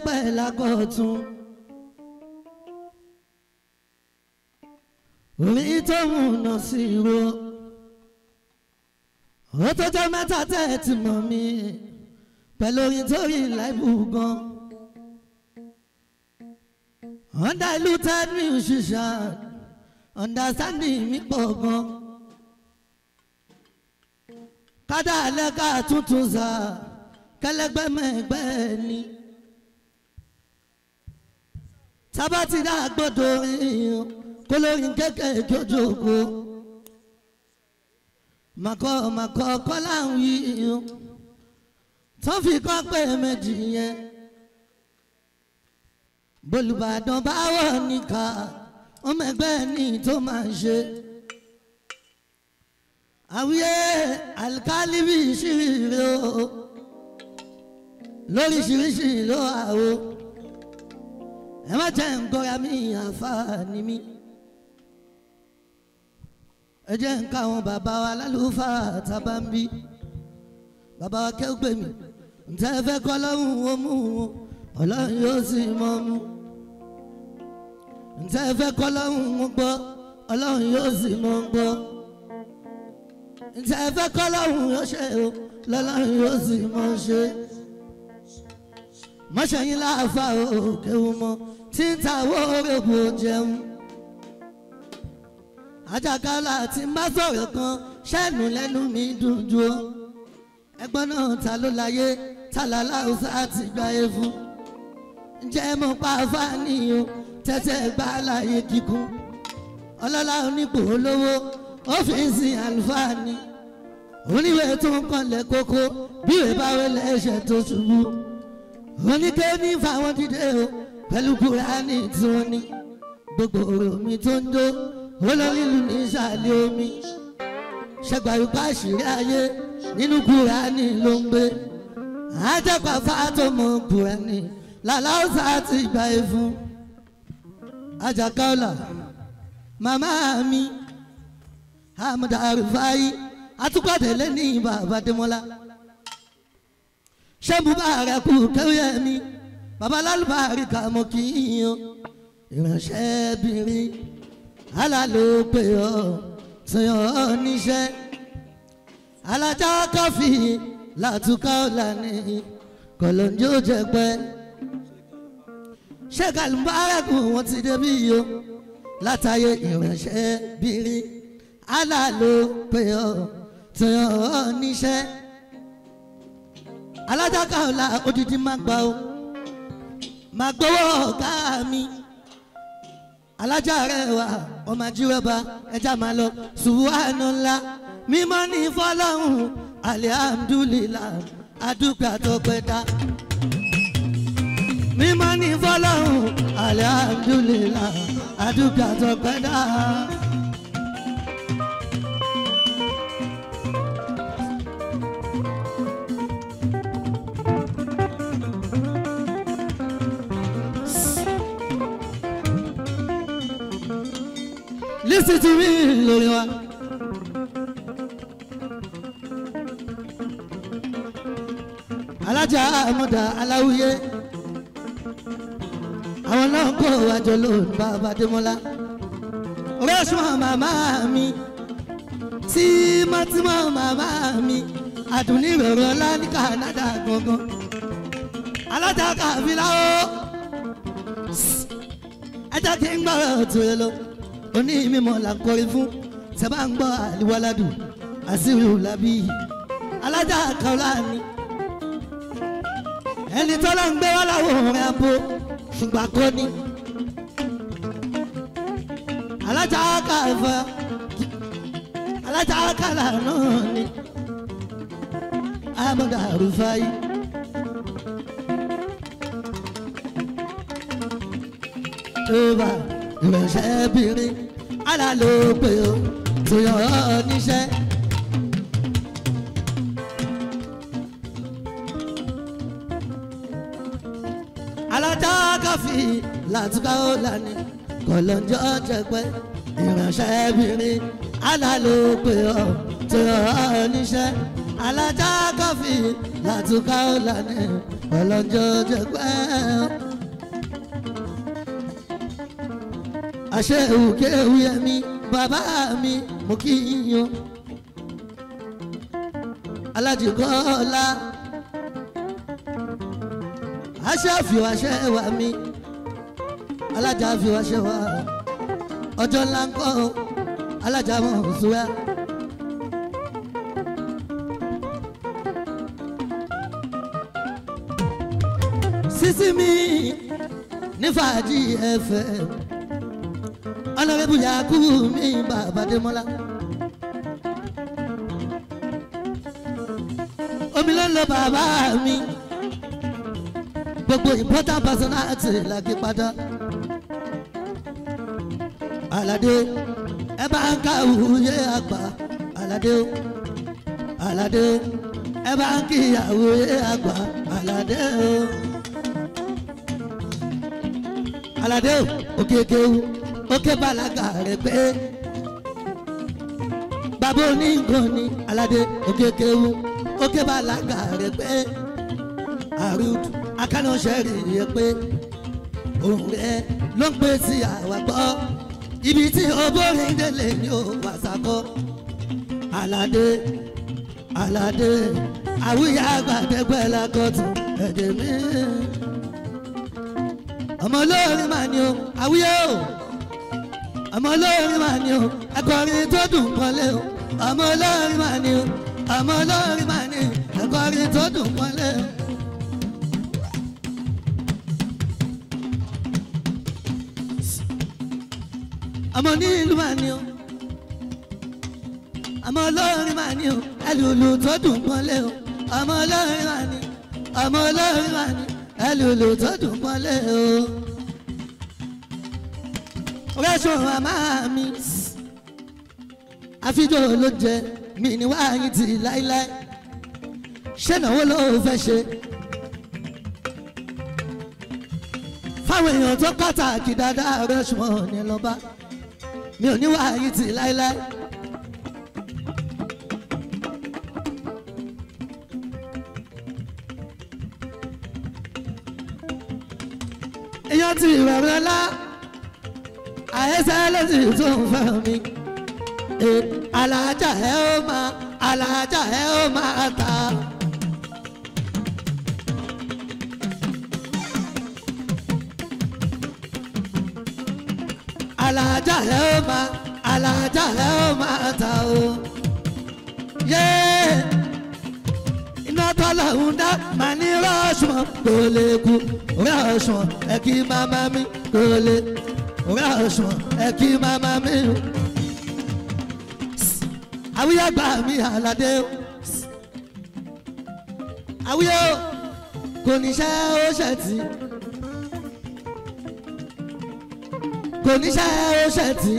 Pẹ̀lákọ̀tún orí tó múná sí ro ó tó jẹ́ mẹ́ta tẹ́ ẹ ti mọ̀ mí pẹ̀lú orin tó rí láìbù gan. Undiluted musician, understanding mi pọ̀ gan. Kádà lẹ́ka tuntun sá kẹlẹ́gbẹ́mẹ̀gbẹ́ ni. Sábàtì dá gbọ́dọ̀ rìn kó lórin kékèké ojókòó. Màkọ́ màkọ́ kọ́lá ń wí tó fi kọ́ pé méjì yẹn. Bólúbàdàn bá wọ̀ níkà ọmọ ẹgbẹ́ ní tó máa ń ṣe. Àwíyé àlùkálí bí ìṣirò lóríṣiríṣi ló àwò. Ẹ má jẹ́ nkọ́ra mi àǹfààní mi. Ẹ jẹ́ nǹka àwọn bàbá wa lálùfáà tábà ń bí. Bàbá wa kẹ́gbẹ́ mi, ǹtẹ́ fẹ́ kọ́ lọ́hùn ó mú wọn, ọlọ́run yóò sì mọ́ mú. Ǹtẹ́ fẹ́ kọ́ lọ́hùn ó gbọ́, ọlọ́run yóò sì mọ́ gbọ́. Ǹtẹ́ fẹ́ kọ́ lọ́hùn ó ṣe o, lọ́lọ́run yóò sì mọ́ ṣe. Mọ́ṣẹ́yìn láàfà òkèwù mọ́ tí ń tàwọ́ òrèbù jẹun. Àjàkálà tí ń bá sọ̀rọ̀ kan ṣẹ́nu lẹ́nu mi dùn jù ó. Ẹgbọ́n náà ta ló láyé ta làláùsá ti gbáyé fún. Ǹjẹ́ mo pa fáàní o tẹ́tẹ́ gbá láyé kíkún. Ọlọ́lá onípò olówó ọ́fíìsì àlùfáà ni. Oníwèé tó ń kànlẹ̀ kókó bí ìwé bá wẹlé ẹ̀ṣẹ̀ tó ṣubú. Oníké ní fáwọn dídé o pẹ̀lú Kúránì tí wọ́n ní. Gbogbo ọ̀rọ̀ mi tó ń jó olórílù ní ìsàlẹ̀ omi. Ṣẹgbàrúgbà àṣírí ayé nínú Kúránì ló ń gbé. Àjẹpà fàtọmọ Kúránì làlàósà ti gbà é fún. Àjàkálà màmá mi Hamada Rufai àtúpàdé lẹ́ni bàbá Démọ́lá. Ṣé mo bá rẹ kú kẹ́wé mi? Bàbá lálùbárí kà mọ́ kí n yan. Ìránṣẹ́bìnrin alá ló pè ọ́ tí ọ́ níṣẹ́. Alájà kọfí látúkọ̀ ọ̀la ní kọ̀lọ́njọ́ jẹpẹ́. Ṣé kàlùbárẹ́kù wọn ti débi yìí o? Látàyè ìránṣẹ́bìnrin alá ló pè ọ́ tí ọ́ níṣẹ́. Alájà kàọ̀la odidi máa gbà ó máa gbowó ọ̀gá mi. Alájà rẹ̀ wà ọmọ àjírẹ́bà ẹja máa lọ subhanallah mímọ́ ní fọlọ́hún alihamdulillah adúpẹ́ àtọ́pẹ́dá. Mímọ́ ní fọlọ́hún alihamdulillah adúpẹ́ àtọ́pẹ́dá. Listen to me lórí wa. Alájà Àmọ̀dá Aláwíyé. Àwọn náà kó àjọ lónìí bàbá Démọ́lá. Rẹ́ṣùmọ̀ màmá mi. Tímọ́tímọ́ màmá mi. Àdùnní ìrọ̀rọ̀ ọlá ní Kánádà gangan. Alájà Kàfílà ó. Ẹ jẹ́ kí n gbọ́rọ̀ tó yẹ lọ. Oní mímọ́ là ń kọrin fún sábà ń gbọ́ àlìwáládù àṣírí làbí alájà kàwlá ni ẹni tọ́lá ń gbé wá láwòrán abo ṣùgbọ́n kò ní alájà kàfà alájà kàlà náà ni Amọ̀dá Rufai. Eva ìránṣẹ́bìnrin alá ló pè ó tó yàn ọ́ níṣẹ́. Alájà kọfí látúkà ó lànà kọlọ́njọ́ jẹpẹ́ ìránṣẹ́bìnrin alá ló pè ó tó yàn ọ́ níṣẹ́. Alájà kọfí látúkà ó lànà Ọlọ́jọ́ jẹgbẹ́ àṣẹ òkè wíyẹmí bàbá mi mo kí yín o. Alájìkọ́lá àṣẹ àfihàn àṣẹ wà mí alájà àfihàn àṣẹ wà ọjọ́ ńlá ń kọ́ alájà mọ̀ ṣùwẹ́. Sísí mi ní Fàájì FM ọlọ́rẹ́bù Yakubu mi bàbá Démọ́lá. Omi ló ń lo bàbá mi gbogbo important personality làgé padà. Aládé ẹ bá ń ká òye àgbà Aládé o Aládé ẹ bá ń kíyàwó yé àgbà Aládé o. Aládé o òkèkéwu òkè balaga rẹ pé bàbá onígan ni Aládé òkèkéwu òkè balaga rẹ pé àrùtù akánàṣẹ́rì rẹ pé òun rẹ ló ń pè sí àwa gbọ́ ibi tí obórin délé ni ó wàsàkọ́ Aládé Aládé àwíyá àgbàdégbé lákọ̀tún ẹ̀jẹ̀ mi ọmọ olórin mà ní o àwíyé o ọmọ olórin mà ní o ẹkọrin tó dùn pọ́nlé o ọmọ olórin mà ní o ọmọ olórin mà ní ẹkọrin tó dùn pọ́nlé o. Ọmọ onílù mà ní o ọmọ olórin mà ní o ẹlùlù tó dùn pọ́nlé o ọmọ olórin mà ní ọmọ olórin mà ní ẹlùlù tó dùn pọ́nlé o. Rẹ́sùn màmá mi àfijọ́ ló jẹ mi ní wáyé ti láíláí ṣé ìnáwó ló fẹ́ ṣe fáwọn èèyàn tó pàtàkì dáadáa rẹ́sùn ní lọ́ba mi ò ní wáyé ti láíláí. Èèyàn ti rọ̀rọ̀ lá àyẹ́sẹ́ lọ́sì tó ń fẹ́ mi. Alájà ẹ ó máa alájà ẹ ó máa ta. Alájà ẹ ó máa alájà ẹ ó máa ta o. Yéé iná tọ́lọ̀ ń dá màá ní rọ́ọ̀ṣùn kò lè kú rọ́ọ̀ṣùn ẹ kí màmá mi kò lè rọ́ọ̀ṣùn ẹ kí màmá mi. Àwíyá gbà mí Aládé o àwíyá o kò ní ṣe ó ṣe tì kò ní ṣe ó ṣe tì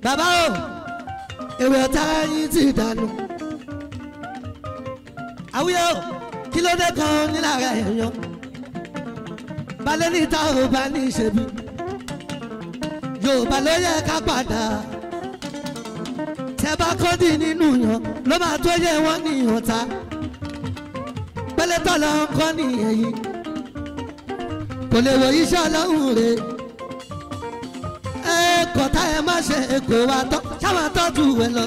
bàbá o èrè ọ̀tá yín ti dànù. Àwíyá o kí ló dé kan nílára èèyàn balẹ̀ níta ò bá ní ìṣèbí Yorùbá ló yẹ ká padà tẹ bá kọ́ndì nínú yàn ló máa tó yẹ wọ́n ní ìhànta pẹ́lẹ́tọ̀ lọ ń kọ́ ní ẹ̀yìn kò lè wò iṣẹ́ ọlọ́run rè é kọ́tà ẹ má ṣe kó wa tọ́ ṣáwọn tọ́jú ẹ lọ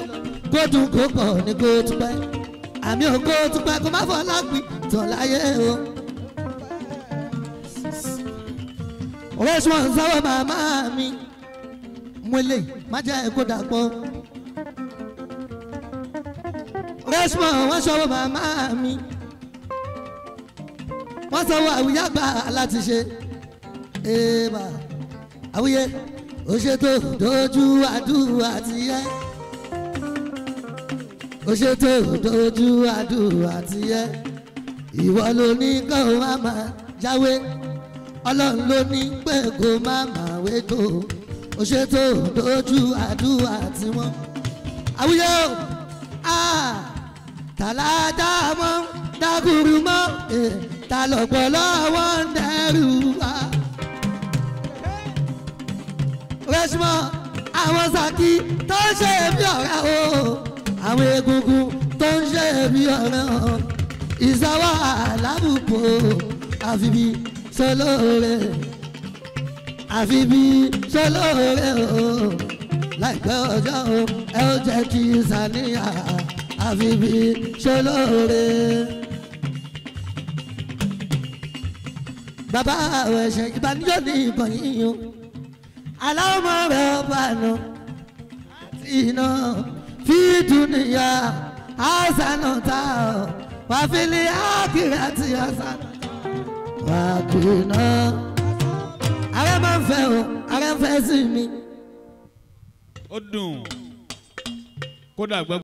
kó dùn kó pọ̀ ní kó tún pẹ́ àmì ò kó tún pẹ́ kó má fọ́ lágbì tọ̀ láyé o. Rẹ́sùn sọ́wọ́ màmá mi mo lè má jẹ́ kó dàpọ̀. Rẹ́sùn wọ́n sọ́wọ́ màmá mi wọ́n sọ́wọ́ àwùyá gbà láti ṣe èèmà àwùyé ó ṣètò dojú àdúrà ti yẹ ó ṣètò dojú àdúrà ti yẹ ìwọ ló ní kó má má jáwé ọlọ́run ló ní pé kó má má wé tó ó ṣètò dojú àdúrà tí wọ́n. Àwùyé o tàlàdà mọ́ dákúrú mọ́ ta lọ́pọ̀ lọ́wọ́ ń dẹ́rù wá. Rẹ́sùmọ́ àwọn Sàkí tó ń ṣe bí ọ̀rẹ́ o àwọn egungun tó ń ṣe bí ọ̀rẹ́ o Ìsáwá alábùkù àfibí sọlóore àfibí sọlóore o láìpẹ́ ọjọ́ o ẹ ó jẹ́ kí sàníyà àfibí sọlóore. Bàbá àwọn ẹ̀ṣẹ̀ ìbànújẹ́ ní ìbọn yíyan aláwọ̀ rẹ̀ ọba nù àti iná fi dúnìyà àṣànà tá ọ wà fílí àkìrà tí àṣànà wà kìnnà. Ààrẹ máa ń fẹ́ o, ààrẹ ń fẹ́ sí mi. Ó dùn kódà gbọ́.